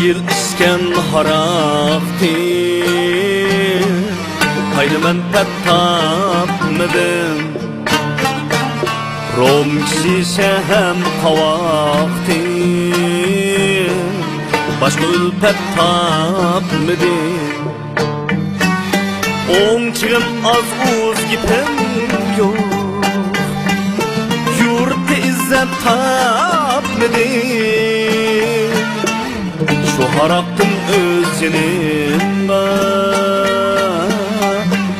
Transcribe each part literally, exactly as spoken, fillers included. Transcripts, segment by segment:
يىل ئىچكەن ھاراقتىن پايدا مەنپەئەت تاپمىدىم. رومكا شىشە ھەم قاۋاقتىن باشقا ئۈلپەت تاپمىدىم. ئوڭچىغىم ئاز ئۇز گېپىم يوق، يۇرتتا ئىززەت تاپمىدىم. شۇ ھاراقتىن ئۆز جېنىمغا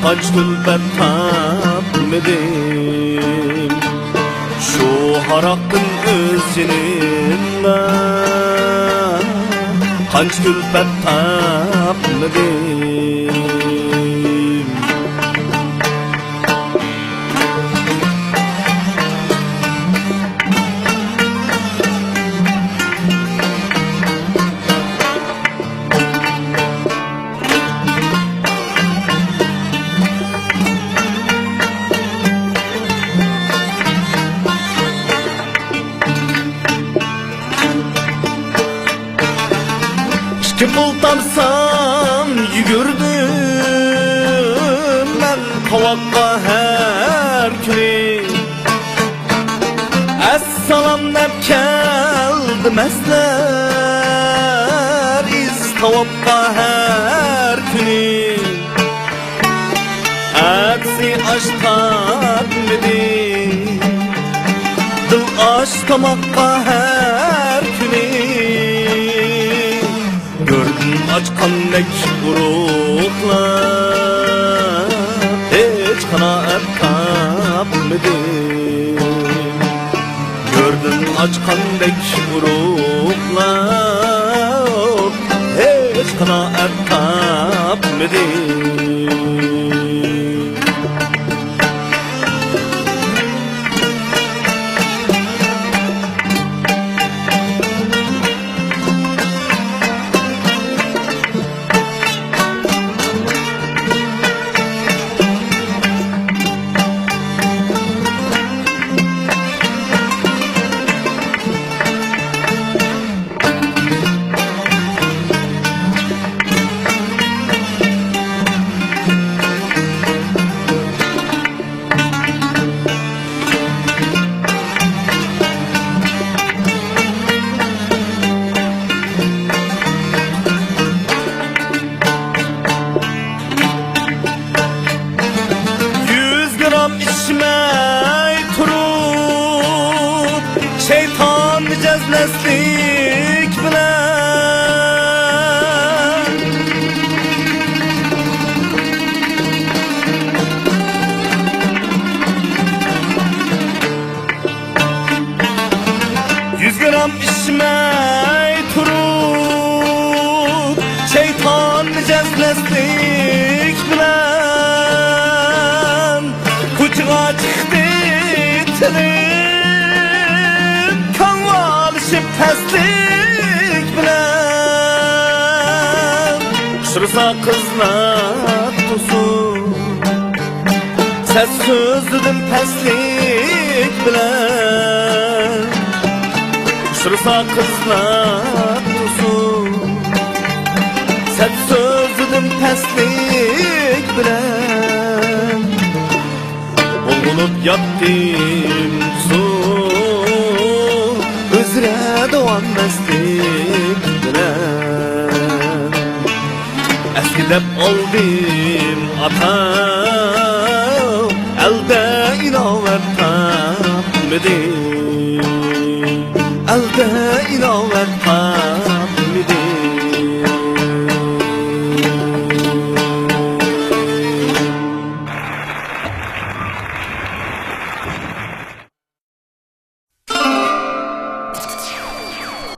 قانچە كۈلپەت تاپمىدىم. شۇ ھاراقتىن ئۆز جېنىمغا قانچە كۈلپەت تاپمىدىم. ئىككى پۇل تاپسام يۈگۈردۈم مەن قاۋاققا ھەر كۈنى. ئەسسالام دەپ كەلدى مەسلەر ئىز تاۋاپقا ھەر كۈنى. ئەتىسى ئاش تارتمىدى، دىل ئاش تاماققا ھەر كۈنى. گۆردىن ئاچقاندەك ئۇرۇقلاپ، ھېچ قانائەت تاپمىدىم. گۆردىن ئاچقاندەك ئۇرۇقلاپ، ھېچ قانائەت تاپمىدىم. يۈز گرام ئىچمەي تۇرۇپ، شەيتاننى جەزلەسلىك بىلەن. يۈز گرام ئىچمەي تۇرۇپ، شەيتاننى جەزلەسلىك بىلەن. كوچىغا چىقتى تىلىم، كاۋالىشىپ پەسلىك بىلەن. ئۇچرىسا قىزلار تۇرسۇن، سەت سۆزلىدىم پەسلىك بىلەن. ئۇچرىسا قىزلار تۇرسۇن، سەت سۆزلىدىم پەسلىك بىلەن. بۇلغىنىپ ياتتىم قۇسۇر ئۈزرە داۋانمەسلىك بىلەن. ئەسكى دەپ ئالدىم ئاتا، ئەلدە ئىناۋەت تاپمىدىم.